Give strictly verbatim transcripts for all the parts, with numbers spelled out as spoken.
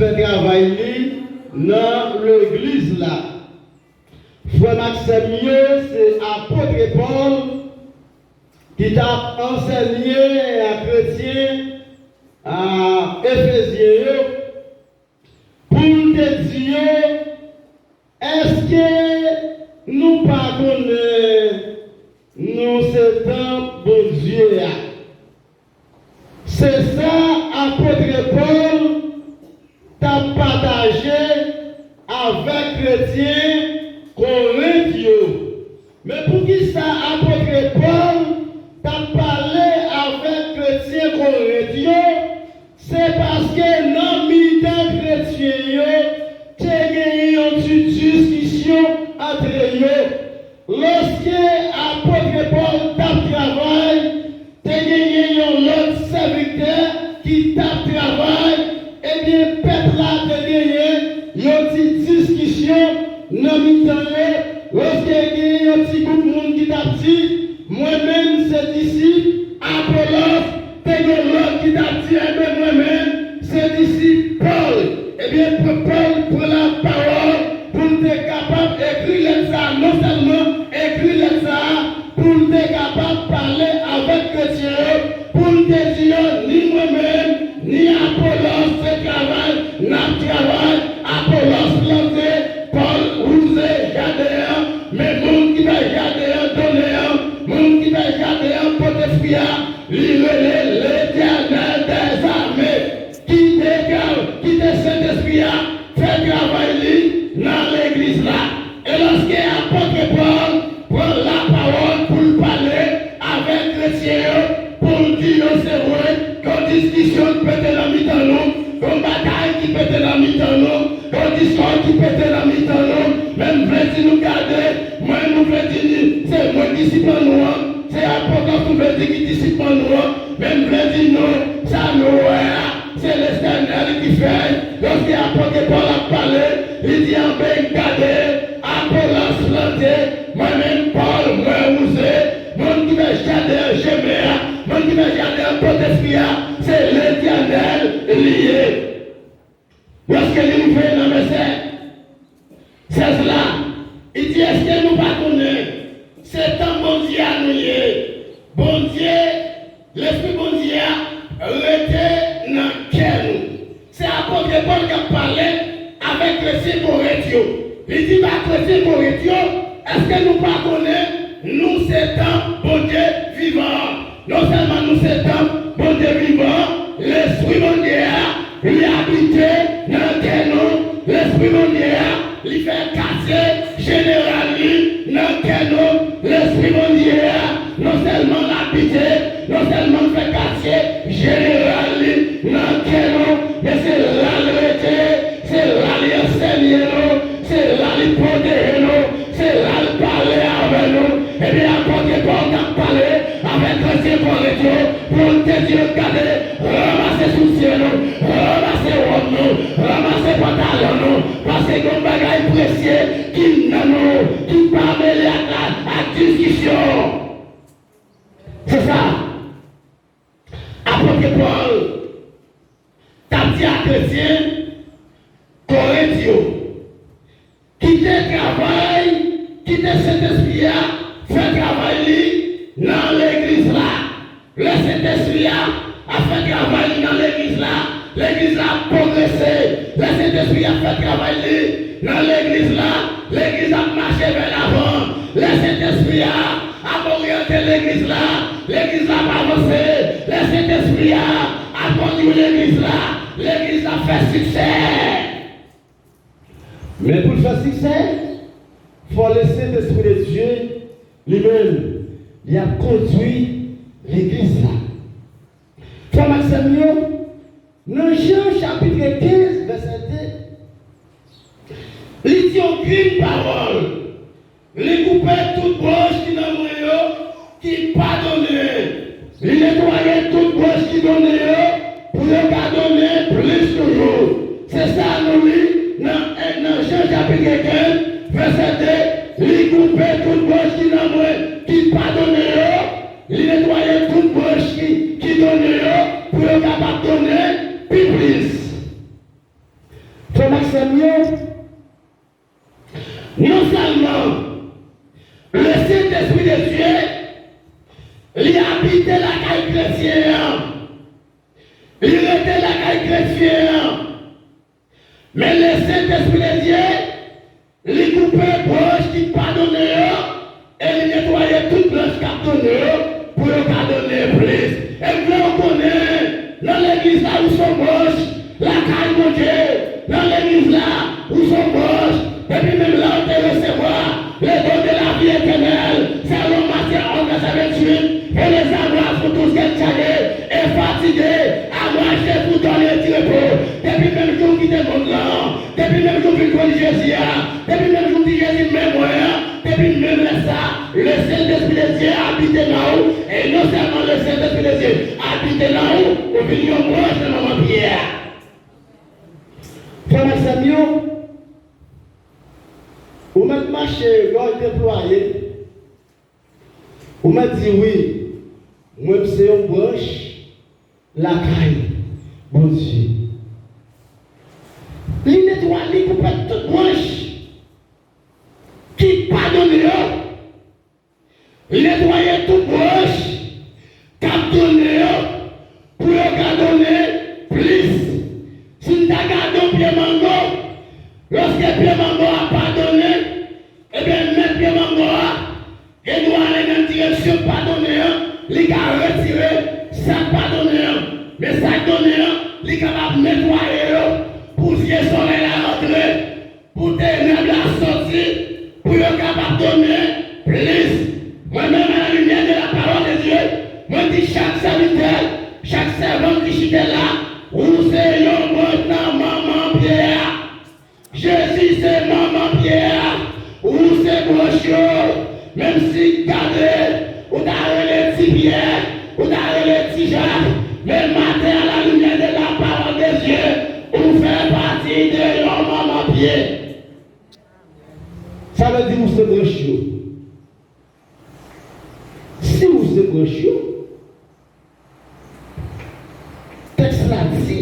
fè travay li nan legliz la. Frè m ak sè m yo, se apot Pòl ki t ap ansèye a kretyen a Efezyen yo, pou l te di yo, èske nou pa konnen nou se tanp Bondye a? Se sa apot Pòl t ap pataje avèk kretyen Korent yo. Men poukisa apot Pòl t ap pale avèk kretyen Korent yo? Se paske nan mitan kretyen yo, te genyen yon ti diskisyon antre yo. Lòske apot Pòl t ap travay, te genyen yon lòt sèvitè ki t ap travay, ebyen, pèp la te genyen yon ti diskisyon nan mitan yo, lòske genyen yon ti gwoup moun ki t ap di, mwen menm se disip Apolòs, te gen lòt ki t ap di, enben, mwen menm se disip Pòl. Ebyen, Pòl pran lapawòl pou l te kapab ekri lèt sa a, non sèlman ekri lèt sa a, pou l te kapab pale avèk kretyen yo, pou l te di yo, ni mwen menm, ni Apolòs se travay n ap travay. Apolòs plante, Pòl wouze jaden an, men moun ki fè jaden an donnen an, moun ki fè jaden an pote fwi a, li rele Letènèl dèzame, ki te, ki te Sentespri a fè travay li nan legliz la. E lòske apot Pòl pran lapawòl pou l pale avèk kretyen yo, pou l di yo se vre, yon diskisyon ki pete nan mitan nou, yon batay ki pete nan mitan nou, yon diskò ki pete nan mitan nou, men m vle di nou gade, mwen nou vle di ni, se mwen disip an nou an, se Apolòs nou vle di ki disip an nou an, men m vle di nou, sa nou wè a, se Letènèl ki fè l. Lòske apot Pòl ap pale, li di, anben gade, Apolòs plante, mwen menm Pòl, mwen wouze, moun ki fè jaden an jèmen an, moun ki fè jaden an pote fwi a, se Letènèl li ye. Lòske li rive nan vèsè sèz la, li di, èske nou pa konnen se tanp Bondye a nou ye? Bondye, Lespri Bondye a rete nan kè nou. Se apot Pòl k ap pale avèk kretyen Korent yo. Li di ba kretyen Korent yo, èske nou pa konnen nou se tanp Bondye vivan an? Non sèlman nou se tanp Bondye vivan an, Lespri Bondye a, li abite nan kè nou. Lespri Bondye a, li fè katye jeneral li nan kè nou. Lespri Bondye a, non sèlman l abite, non sèlman l fè katye jeneral li nan kè nou, men se la l rete, se la li ansenye nou, se la li pwoteje nou, se la l pale avè nou. Ebyen, apot Pòl t ap pale avèk kretyen Korent yo pou l te di yo, gade, ranmase soutyen nou, ranmase wòb nou, ranmase pantalon nou, paske gen yon bagay presye ki nan nou, ki pa mele ak la, ak diskisyon. Se sa. Apot Pòl t ap di a kretyen Korent yo, kite travay, kite Sentespri a fè travay li nan legliz la. Lè Sentespri a ap fè travay li nan legliz la, legliz la ap pwogrese. Lè Sentespri a ap fè travay li nan legliz la, legliz ap mache vè lavan. Lè Sentespri a ap oryante legliz la, legliz la ap avanse. Lè Sentespri a ap kondui legliz la, legliz la ap fè siksè. Men pou l fè siksè, fò le Sentespri de Dye li menm, li ap kondui legliz la. Frè m ak sè m yo, nan Jan chapit kenz, vèsè de, li di yon grenn pawòl. Li koupe tout branch ki nan mwen yo ki pa donnen. Li netwaye tout branch ki donnen yo pou yo ka donnen plis toujou. Se sa nou li nan, nan Jan chapit kenz, vèsè de, li koupe tout branch ki nan mwen ki pa donnen yo, li netwaye tout branch ki, ki donnen yo pou yo kapab donnen pi plis. Non sèlman Lesentespri de Dye, li abite lakay kretyen an, li rete lakay kretyen an, men Lesentespri de Dye, li koupe branch ki pa donnen yo, e li netwaye tout branch k ap donnen yo, pou yo ka donnen plis. E m vle w konnen, nan legliz la, ou se yon branch, lakay Bondye, nan legliz la, ou se yon branch. Depi menm lè w te resevwa le don de la vie etènèl, selon Matthieu onze, vèsè venntuit, prenez à moi, vous tous qui êtes chargés et fatigués, à moi, je vous donnerai du repos. Depi menm jou w kite mond lan, depi menm jou w vin jwenn Jezi a, depi menm jou w di Jezi men mwen an, depi menm lè sa, Lesentespri de Dye abite nan ou, e non sèlman Lesentespri de Dye abite nan ou, ou vin yon branch nan manman pye a. Frè m ak sè m yo, ou mèt mache, lè w deplwaye, ou mèt di wi, mwen m se yon branch lakay Bondye. Li netwaye, li koupe tout branch ki pa donnen yo. Li netwaye tout branch k ap donnen yo pou yo ka donnen plis. Si n ta gade yon pye mango, lòske pye mango a pa donnen, ebyen, mèt pye mango a gen dwa ale nan direksyon k pa donnen an, li ka retire sa k pa donnen an. Men sa k donnen an, li kapab netwaye yo pou zye solèy la rantre, pou tenèb la sòti, pou yo kapab donnen plis. Mwen menm, à la lumière de la parole de Dieu, mwen di chak sèvitè, chak sèvant ki chita la, ou se yon branch nan manman pye a. Jezi se manman pye a, ou se branch yo. Menm si gade, ou ta rele Ti Pyè, ou ta rele Ti Jak, men maten, à la lumière de la parole de Dieu, ou fè pati de yon manman pye. Sa vle di ou se branch yo. Si ou se branch yo, tèks la di,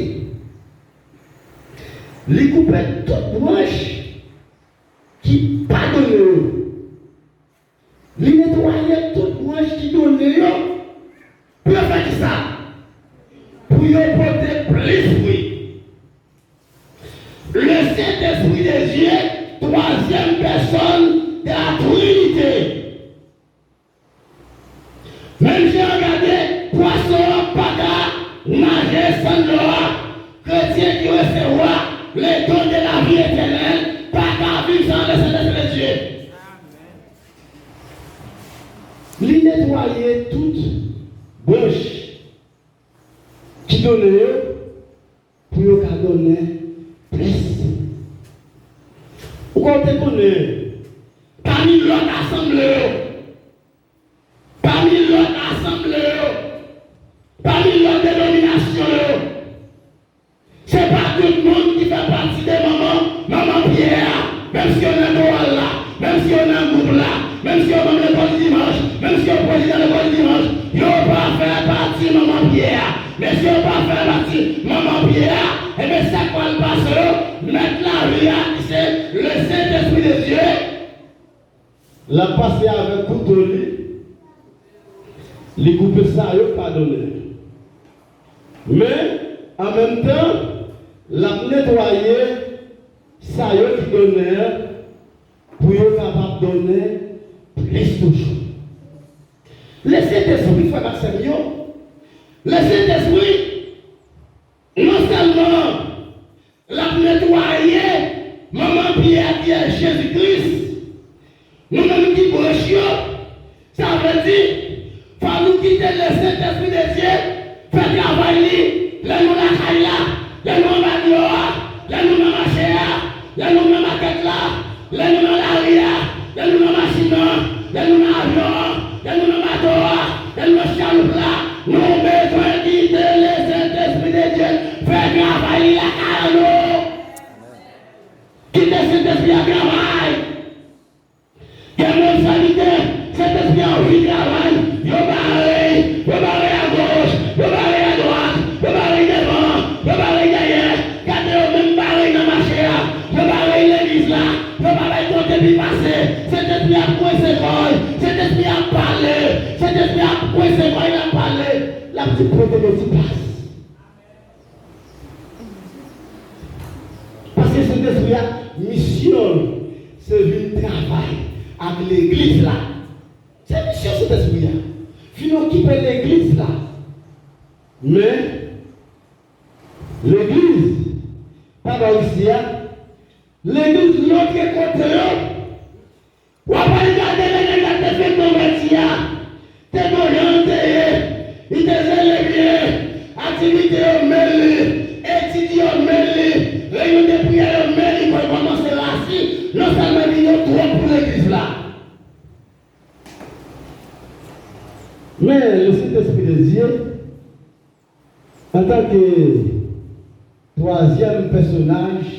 li koupe tout branch ki pa donnen yo. Li netwaye tout branch ki donnen yo. Pou yo fè kisa? Pou yo pote plis fwi. Le Saint-Esprit de Dieu, troisième personne de la Trinité. Menm jan an gade, pwason an pa ka naje san dlo a. Kretyen ki resevwa le don de la vie etènèl pa ka viv san le Saint-Esprit de Dieu. Li netwaye tout branch ki donnen yo pou yo ka donnen plis. Ou kwè w te konnen, pami lòt asanble yo, pami lòt asanble yo, pami lòt denominasyon yo, se pa tout moun ki fè pati de manman, manman pyè a. Menm si yo nan koral la, menm si yo nan gwoup la, menm si yo manm lekòl dimanch, menm si yo prezidan lekòl dimanch, yo pa fè pati manman pyè a. Men si yo pa fè pati manman pyè a, ebyen, sa k pral pase yo, Mèt lavi a, ki se le Saint-Esprit de Dieu, l ap pase avèk kouto li, li koupe sa yo k pa donnen. Men, an menm tan, l ap netwaye sa yo ki donnen an pou yo kapab donnen plis toujou. Lesentespri, frè m ak sè m yo, Lesentespri, non sèlman l ap netwaye manman pyè a ki se Jezi Kris, nou menm ki branch yo, sa vle di, fò nou kite Lesentespri de Dye fè travay li, lè nou lakay la, lè nou anba dlo a, lè nou nan mache a, lè nou nan makèt la, lè nou nan lari a, lè nou nan machin nan, lè nou nan avyon an, lè nou nan bato a, lè nou nan chaloup la, nou bezwen kite Lesentespri de Dye fè travay li lakay nou. Kite Sentespri a travay. Gen moun sèvitè, Sentespri a anvi travay, yo bare, yo bare agoch, yo bare adwat, yo bare devan, yo bare dèyè. Gade yo menm bare nan mache a, yo bare legliz la, yo pa bay Depi pase, Sentespri a ap kwense kò l, Sentespri a ap pale, Sentespri a ap kwense kò l, l ap pale, l ap di, "Pote m yon ti pas." Paske Sentespri a, misyon l, se vin travay ak legliz la. Se misyon Sentespri a. Vin okipe legliz la. Men, legliz, pa bò isi a, legliz lòt kote yo, w ap al gade lè nèg la te fenk konvèti a, te gon jan l te ye, li te zele byen, aktivite yo men li, etid yo men li, reyinyon de priyè yo men li, kò l kòmanse rasi, non sèlman li yo twòp pou legliz la. Men, le Saint-Esprit de Dieu, antanke twazyèm pèsonaj,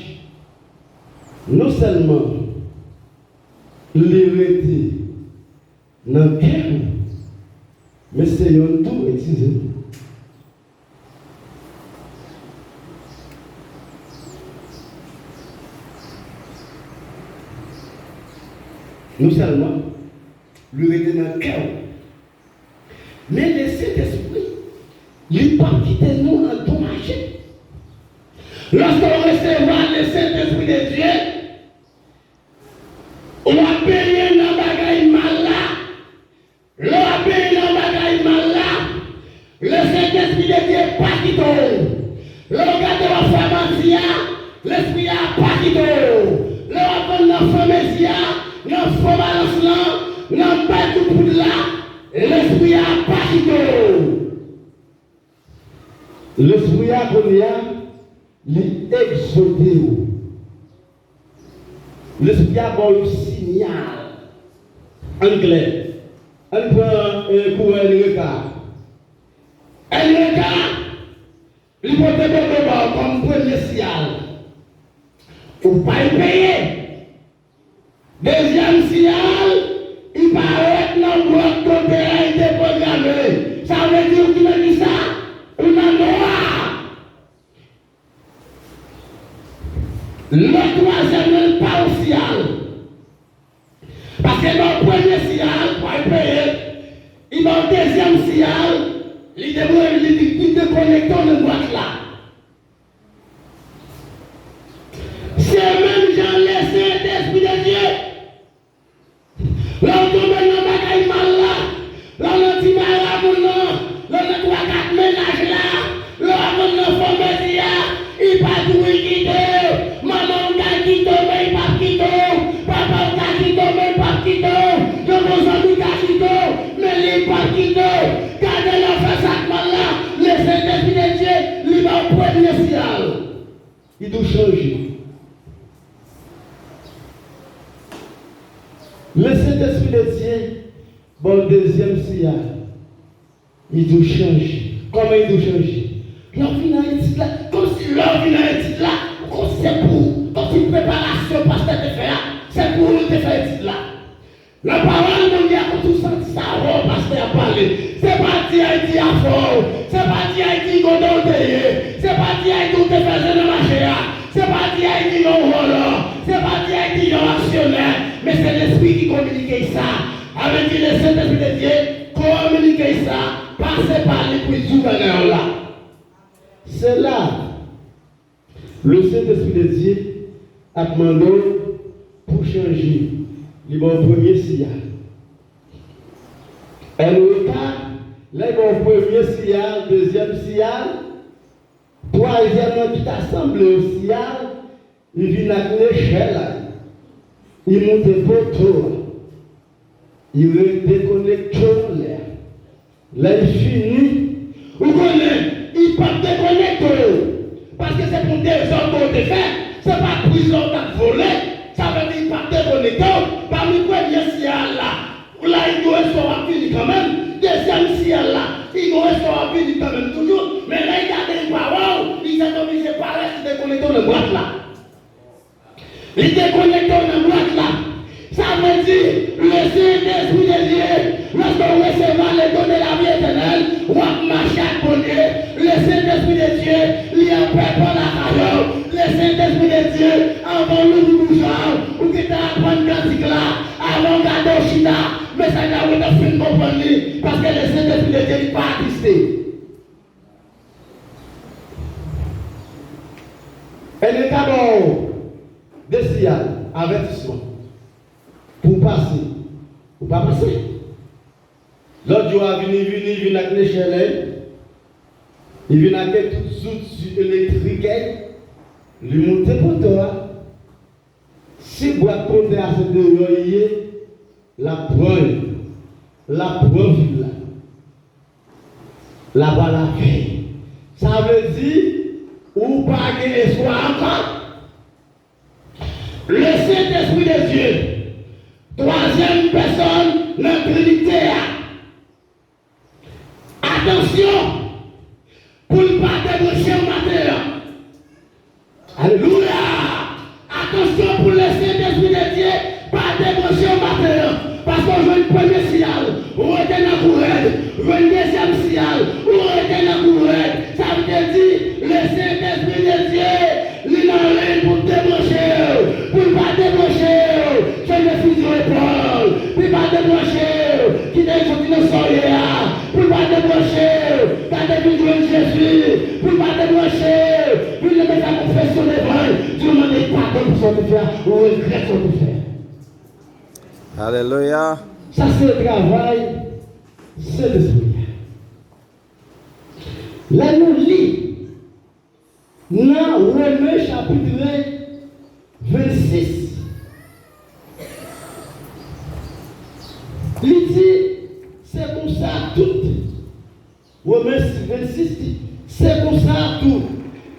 non sèlman li rete nan kè w, men se yonn tou, eskize m. Non sèlman li rete nan kè w, men Lesentespri, li p ap kite nou andomaje. Lòske w resevwa Lesentespri de Dye, w ap benyen nan bagay mal la. Lè w ap benyen nan bagay mal la, Lesentespri de Dye pa kite w. Lè w gade w ap fè manti a, Lespri a pa kite w. Lè w ap vann nan fo mezi a, nan fo balans lan, nan bay kout poud la, Lespri a pa kite w. Lespri a kounye a, li egzote w. Lespri a ba w yon siyal. Ann klè. Ann pran, eh, kourè N R K a. N R K a, li pote dodo ba w kòm premye siyal. Ou pay peye. Dezyèm siyal, li parèt nan bwat kote a li te pwograme. Sa vle di ou nan kisa? Ou nan nwa. Lòt twazyèm nan, li pa yon siyal. Paske li ba w premye siyal, ou pay peye. Li ba w dezyèm siyal, li debranche, li, li, li dekonekte w nan bwat la. Se menm jan Lesentespri de Dye. Lè w tonbe nan bagay mal la, lè w nan ti marabout lan, lè w nan twa kat mennaj la, lè w ap vann nan fo mezi a, li pa di w li kite w. Manman w ka kite w, men li p ap kite w. Papa w ka kite w, men li p ap kite w. Yon bon zanmi ka kite w, men li p ap kite w. Gade lè w fè sa k mal la, Lesentespri de Dye, li ba w premye siyal. Li di w chanje. Lesentespri de Dye ba w dezyèm siyal. Li di w chanje. Kòman li di w chanje? Lè w vin nan etid la, kòmsi lè w vin nan etid la, kòmsi se pou, kòmsi preparasyon pastè te fè a, se pou ou li te fè etid la. Nan pawòl Bondye a, kòmsi w santi sa, o, pastè ap pale. Se pa di Ayiti a fè w. Se pa di Ayiti kontan w te ye. Se pa di Ayiti w te fè zen nan mache a. Se pa di Ayiti jan w vòlò. Se pa di Ayiti jan w aksyonè. Men se Lespri ki kominike sa. Sa vle di Lesentespri de Dye kominike sa, pase pa li pou l di w bagay la. Se la Lesentespri de Dye ap mande w pou w chanje. Li ba w premye siyal. N R K, lè l ba w premye siyal, dezyèm siyal, twazyèm nan ki ta sanble yon siyal, li vin ak nechèl la. Li moute poto a. Li re-, dekonekte w anlè a. Lè l fini, ou konnen, li p ap dekonekte w. Paske se pou dezòd ke w te fè. Se pa priz la w t ap vole. Sa vle di li p ap dekonekte w. Pami premye siyal la, la li gen yon espwa w ap vini kanmenm. Dezyèm siyal la, li gen yon espwa w ap vini kanmenm toujou. Men lè li gade li pa wè w, li sètoblije parèt, li dekonekte w nan bwat la. Li dekonekte w nan bwat la. Sa vle di, Lesentespri de Dye, lòske w resevwa le don de la vie éternelle, w ap mache ak Bondye. Lesentespri de Dye, li anpè pran lakay ou. Lesentespri de Dye, anvan w louvri bouch ou, ou gentan aprann li, paske Lespri de Dye li pa egziste. Ènmi ka ba w de siyal, avètisman, pou w pase, ou pa pase. Lòt jou a vini, vini, vin ak lechèl, li vin ak tout zouti elektrik, li moute poto a. Si bwat poto a se deyò li ye, l ap pran l, l ap pran vil la, l ap al avè l. Sa vle di, ou pa gen espwa ankò. Le Sentespri de Dye, twazyèm pèsòn nan Trinite a. Atansyon pou l pa debranche w maten an. Alelouya! Atansyon pou le Sentespri de Dye pa debranche w maten an. Paske w jwenn premye siyal, ou rete nan kou rèd. Jwenn dezyèm siyal, ou rete nan kou rèd. Sa vle di, le Sentespri de Dye, li nan liy pou debranche w, pou l pa debranche w. Chanje fizi w epòl, pou l pa debranche w. Kite l soti nan sa w ye a, pou l pa debranche w. Gade vin jwenn Jezi, pou l pa debranche w. Vin leve fè konfesyon devan l, di w mande l padon pou sa w te fè a, ou regrèt sa w te fè. Alelouya. Sa se travay Sentespri a. Lè nou li nan Women chapit vennsis, li di, se konsa tout, Women sis vennsis di, se konsa tou,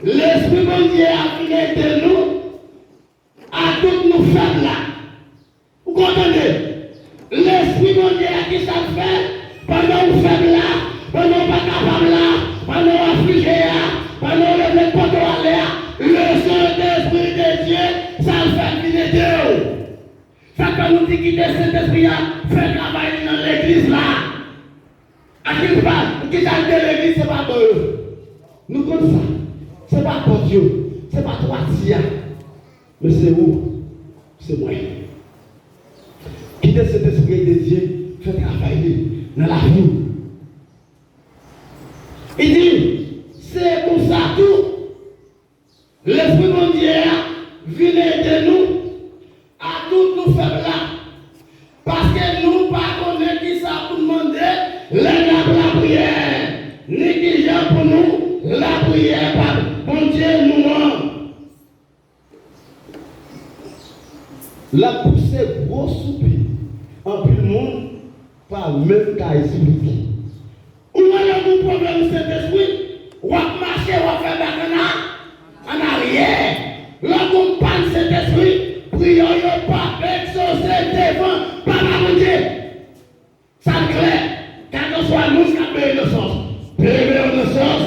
Lespri Bondye a vin ede nou, a tout nou fèb la. Ou konn tande? Lespri Bondye a, kisa l fè? Pandan w fèb la, pandan w pa kapab la, pandan w aflije a, pandan w leve poto w ale a, le Sentespri de Dye, sa l fè l vin ede w. Sa k fè nou di kite Sentespri a fè travay li nan legliz la. Akoz pa, kite al de legliz, se pa bon yo. Nou konn sa. Se pa pòt yo, se pa twati a. Men se ou, se mwen. Kite Sentespri de Dye fè travay li nan lavi w. Li di, se konsa tou, Lespri Bondye a vin ede nou a tout nou fèb la. Paske nou pa konnen kisa pou n mande lè n ap lapriyè, ni kijan pou nou lapriyè pa Bondye nou an. L ap pouse gwo soupi. Anpil moun pa menm ka esplike. Ou wè lè w gen pwoblèm Sentespri, w ap mache, w ap fè bak ann a, ann aryè. Lè w gen pàn Sentespri, priyè w yo p ap egzose devan Papa Bondye. Sa l klè, kèlkeswa moun k ap benyen nan sans, benyen nan sans,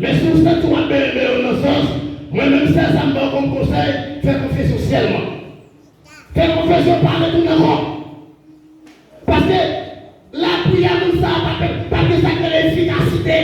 men si w santi w ap benyen nan sans, mwen menm sè sa m ba w kòm konsèy, fè konfesyon syèlman. Fè konfesyon, pa retounen ankò. Paske lapriyè moun sa a pa, pa gen sa k rele efikasite.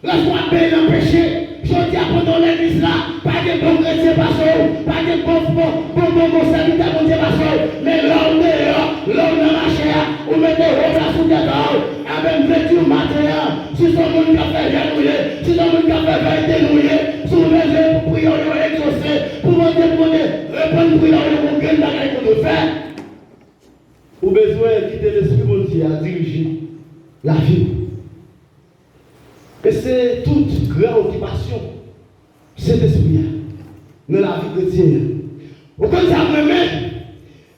Lòske w ap benyen nan peche, jodi a pandan w legliz la, pa gen bon kretyen pase w, pa gen bon, bon, bon, bon, bon sèvitè Bondye pase w. Men lè w deyò, lè w nan mache a, ou mete wòb la sou tèt ou, enben m vle di w maten an, si se yon moun k ap fè jèn ou ye, si se yon moun k ap fè verite nou ye, si w bezwen pou priyè w yo egzose, pou Bondye, pou Bondye reponn priyè w yo, gon grenn bagay pou nou fè. Ou bezwen kite Lespri Bondye a dirije lavi w. E se tout gran okipasyon Sentespri a nan lavi kretyen an. Ou konn sa m renmen?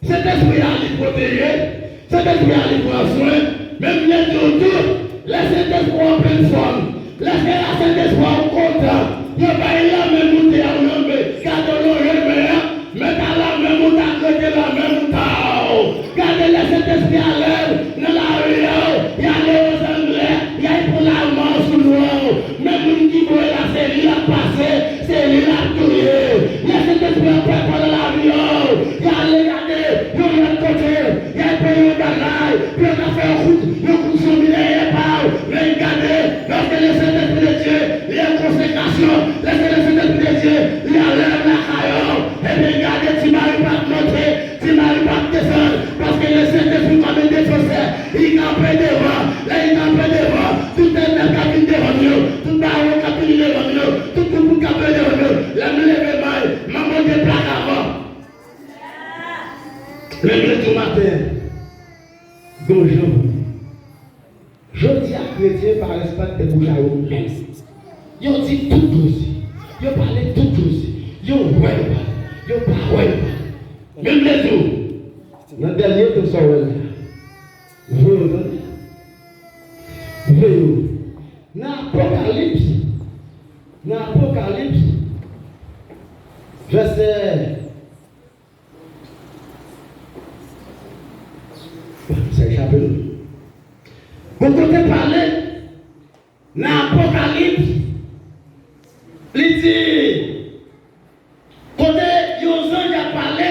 Sentespri a li pwoteje, Sentespri a li pran swen, men m vle di w tou, lè Sentespri a w plen fòm, lè Sentespri a w kontan, yo bay lanmen moute a w nan men, gade w lonje men an, men ta lanmen moute ak rete lanmen moute a w. Gade lè Sentespri a lè l nan lari a w, y ale Ozanglè, y al pran laman sou nou an. Men moun ki voye la, se li l ap pase, se li l ap touye. Lè Sentespri a pèpè nan lavi a w, y ale gade yon lòt kote, y al peye yon bagay, pou yo ka fè yon kout, yon kout zonbi dèyè pa w. Men gade, lòske le Sentespri de Dye, li an konsekrasyon, lòske le Sentespri de Dye, li alèv lakay ou, ebyen gade, ti mari p ap monte, ti mari p ap desann, paske le Sentespri kòm endefansè, li kanpe devan, Menm lendi maten, gon jan pou li. Jodi a, kretyen pa respèkte bouch a yo menm. Yo di tout koze. Yo pale tout koze. Yo wè yo pale. Yo pa wè yo pale. Menm lendi, nan dènye tan sa w wè la. Veye w tande. Veye w. Nan Apokalips, nan Apokalips, vèsè, sa echape nou. Bon kote pale, nan Apokalips, li di, kote yon zanj ap pale,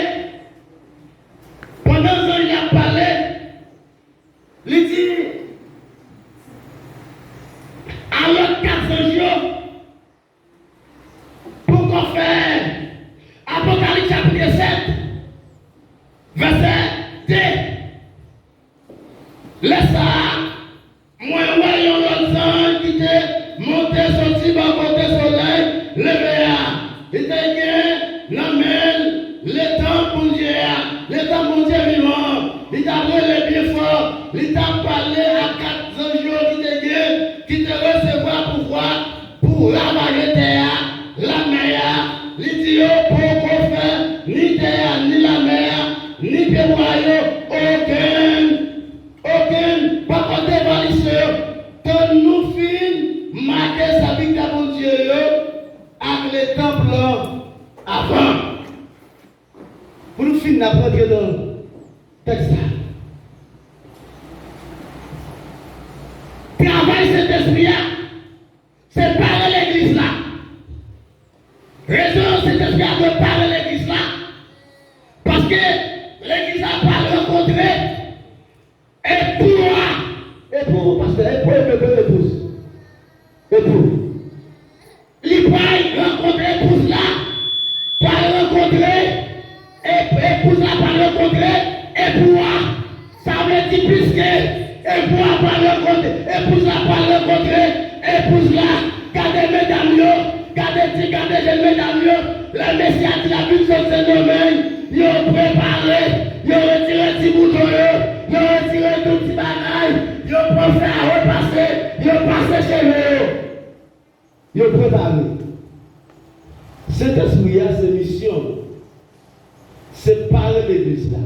pandan zanj la ap pale, li di a lòt kat zanj yo, poko fè, Apokalips chapit sèt, vèsè de. Lè sa a, mwen wè yon lòt zanj ki te monte soti bò kote solèy leve a. Li te gen nan men l letanp Bondye a, letanp Bondye vivan an. Li t ap rele byen fò, li t ap pale a kat zanj yo ki te gen, ki te resevwa pouvwa pou ravaje tè a, lamè a. Li di yo poko fè ni tè a, ni lamè a, ni pyebwa yo, okenn, okenn pa kote valiz yo, tann nou fin make sèvitè Bondye yo ak letanp lan avan. Pou nou fin, n ap rantre nan tèks la. Travay Sentespri a, se pare legliz la. Rezon Sentespri a dwe pare legliz la, paske legliz la pral rankontre epou a. Epou, pastè, epou, epou, epou, epouz. Epou. Li pral rankontre epouz la, pral rankontre, ep-, epouz la pral rankontre epou a. Sa vle di, piske epou a pral rankontre, epouz la pral rankontre epouz la. Gade medam yo, gade ti, gade jèn medam yo. Lè Mesi a di l ap vin sot Sendomeng, yo prepare, yo retire ti bouton yo, yo retire tout ti bagay, yo pran fè a repase, yo pase cheve yo. Yo prepare. Sentespri a se misyon l. Se pare legliz la.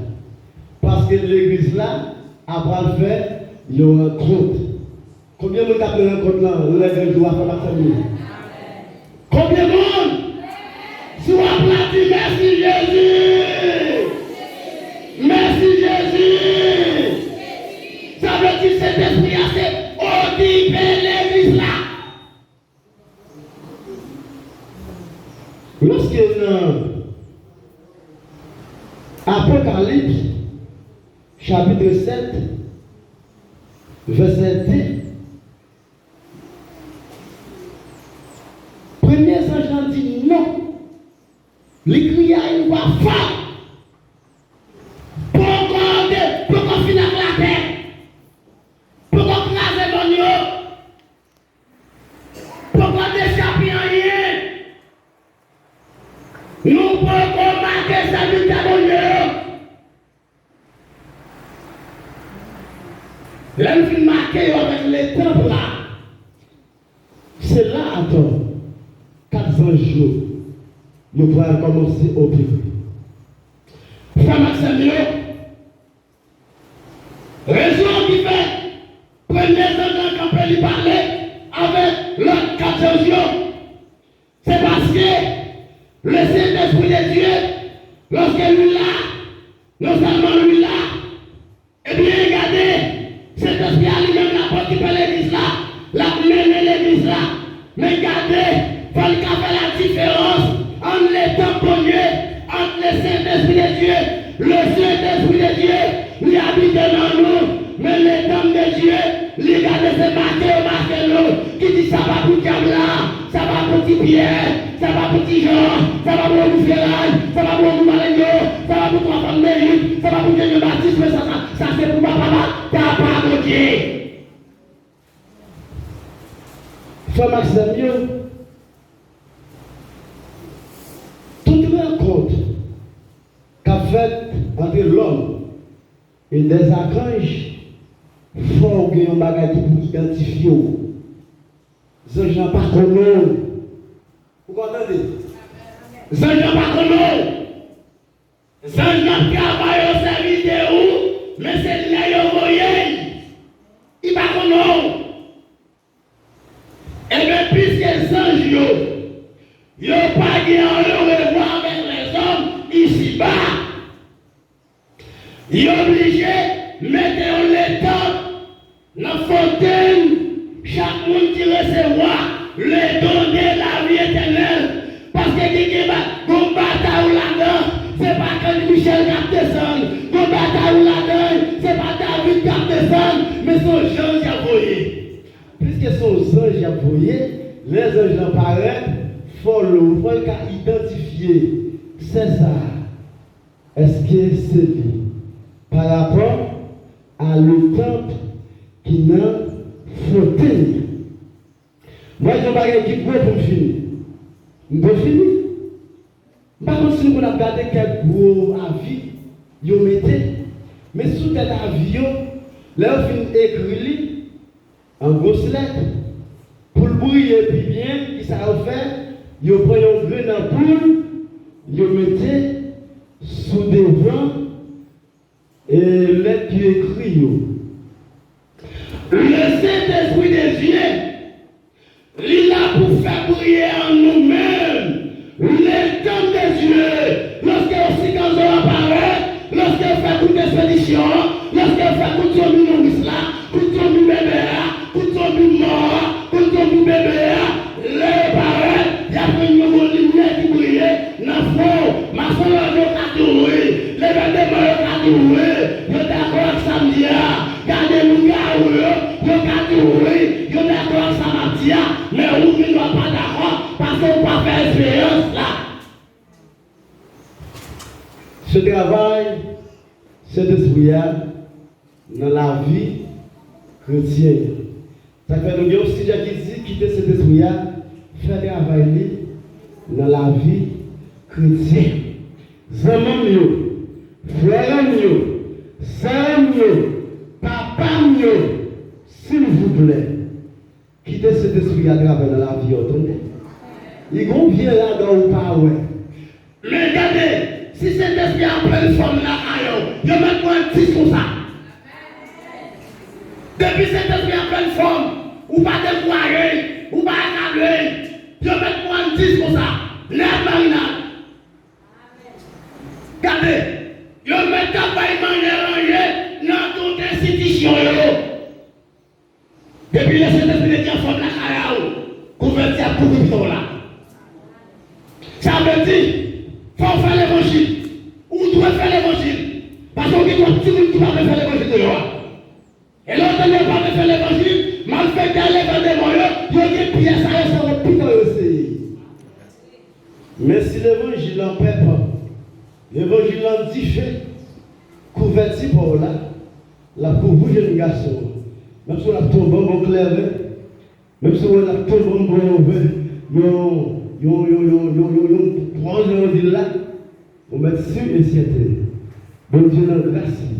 Paske legliz la apral fè yon rankont. Konbyen moun k ap nan rankont lan lè granjou a, frè m ak sè m yo? Konbyen moun? Si w ap la, di, mèsi Jezi! Mèsi Jezi! Sa vle di Sentespri a se okipe legliz la. Lòske nan Apokalips, chapit sèt, vèsè de, premye zanj lan di non. Li kriye a yon vwa fò. Poko de, poko fin ak latè. Poko kraze mòn yo. Poko dechape anyen. Nou poko make sèvitè Bondye yo. Lè n fin make yo avèk letanp la, se la atò kat zanj yo, yo pral kòmanse opere. Frè m ak sè m yo, rezon ki fè premye zanj lan kanpe, li pale avèk lòt kat zanj yo, se paske le Saint-Esprit de Dieu, lòske lwil la, non sèlman lwil la, ebyen, gade, Sentespri a li menm l ap okipe legliz la, l ap mennen legliz la. Men gade, fò l ka fè ladiferans ant letanp Bondye, ant le Saint-Esprit de Dieu. Le Saint-Esprit de Dieu, li abite nan nou, men letanp de Dieu, li gade se make yo make nou, ki di sa pa pou dyab la, sa pa pou ti Pyè, sa pa pou ti Jan, sa pa pou Onouferay, sa pa pou Onoumalenyo, sa pa pou twa fanm Meyik, sa pa pou Jan Jan Batis, men sa, sa, sa se pou papa, papa Bondye. Frè m ak sè m yo, tout rankont k ap fèt entre l'homme et des archanges, fò w gen yon bagay ki pou idantifye w. Zanj lan pa konnen w. Ou konn tande? Zanj lan pa konnen w. Zanj lan ap travay o sèvis de ou, men se lè yo voye l. Li pa konnen w. Ebyen, piske zanj yo, yo pa gen anyen revwa avèk lèzòm isiba, yo blije mete yon letanp nan fontenn chak moun ki resevwa le don de lavi etènèl. Paske gen, gen ba-, gon batay ou ladan, se pa Candy Michel k ap desann. Gon batay ou ladan, se pa David k ap desann, men se yon zanj y ap voye. Piske se yon zanj y ap voye, lè zanj lan parèt, fò l, fò l ka idantifye sè sa a, èske se li, parapò a letanp ki nan fontenn nan. Mwen gen yon bagay ki gwo pou m fini. M dwe fini. M pa konn si nou konn ap gade kèk gwo avi yo mete, men sou tèt avi yo, lè yo fin ekri li an gwos lèt, pou l briye pi byen, kisa yo fè? Yo pran yon grenn anpoul, yo mete sou devan e lèt ki ekri yo. Le Saint-Esprit de Dieu, li la pou fè briye an nou menm letanp de Dye. Lòske yo sikanzo a parèt, lòske yo fè kout espedisyon an, lòske yo fè kout zonbi nouris la, kout zonbi bebe a, kout zonbi mò a, kout zonbi bebe a, lè yo parèt, y ap jwenn yon gwo limyè ki briye nan fwon w. Masonlòj yo ka di w wi. Levè demon yo ka di w wi. Yo dakò ak sa m di a. Gade lougawou yo, yo ka di w wi. Yo dakò ak sa m ap di a. Men ou vin wè pa dakò, paske w pa fè esperyans la. Se travay Sentespri a nan lavi kretyen. Sa fè nou gen yon sijè ki di, kite Sentespri a fè travay li nan lavi kretyen. Zanmi m yo, frè m yo, sè m yo, papa m yo, silvouplè, kite Sentespri a travay nan lavi a w, tande. Li gon vye radò ou pa wè. Men gade, si Sentespri a pran fòm lakay ou, yo mèt pran dis konsa. Depi Sentespri a pran fòm, ou pa dekouraje, ou pa akable, yo mèt pran dis konsa. Nèt marinad. Gade, yo mèt ap bay manje ranje nan tout enstitisyon yo. Depi lè Sentespri te gen fòm lakay a w, kouvèti ap kouvri pita w la. Sa vle di, fò w fè levanjil. Ou dwe fè levanjil. Paske w gen twòp timoun ki pa vle fè levanjil deyò a. E lè w tande yo pa vle fè levanjil, malfektè, levè demon yo, yo gen pyès a yo se wòb pita yo seye. Men si levanjil lan pèp, levanjil lan dife, kouvèti pa w la, l ap kouvri jèn gason an. Menm si w ap tonbe anba yon klèren, menm si w wè l ap tonbe anba yon, yon, yon pòz nan vil la, ou mèt si e sèten, Bondye nan gras li,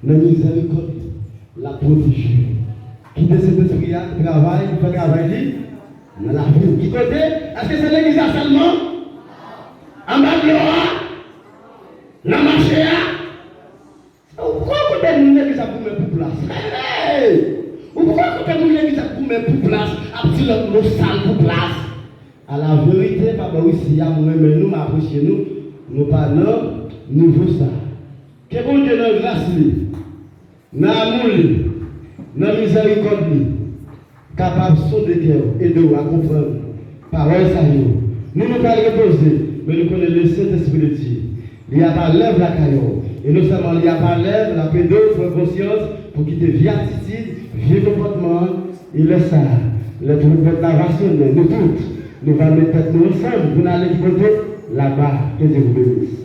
nan mizèrikòd li, l ap pwoteje w. Kite Sentespri a travay, fè travay li nan lavi w. Ki kote? Èske se legliz la sèlman? Anba dlo a? Nan mache a? Ou poko kote moun legliz ap goumen pou plas. Hey! Ou poko kote moun legliz ap goumen pou plas, ap di lòt mo sal pou plas. A la verite, papa, isi a, mwen renmen nou, m apresye nou, nou pa nan nivo sa. Ke Bondye nan gras li, nan amou li, nan mizèrikòd li, kapab sonde kè w, ede w a konprann pawòl sa yo. Nou, nou pral repoze, men nou konnen le Sentespri de Dye, li ap alèv lakay ou. E non sèlman li ap alèv, l ap ede w pran konsyans pou kite vye atitid, vye konpòtman an. E lè sa a, lè twoubèt la va sonnen, nou tout, nou va met tèt nou ansanm pou n ale ki kote? Laba. Ke Dye vous bénisse.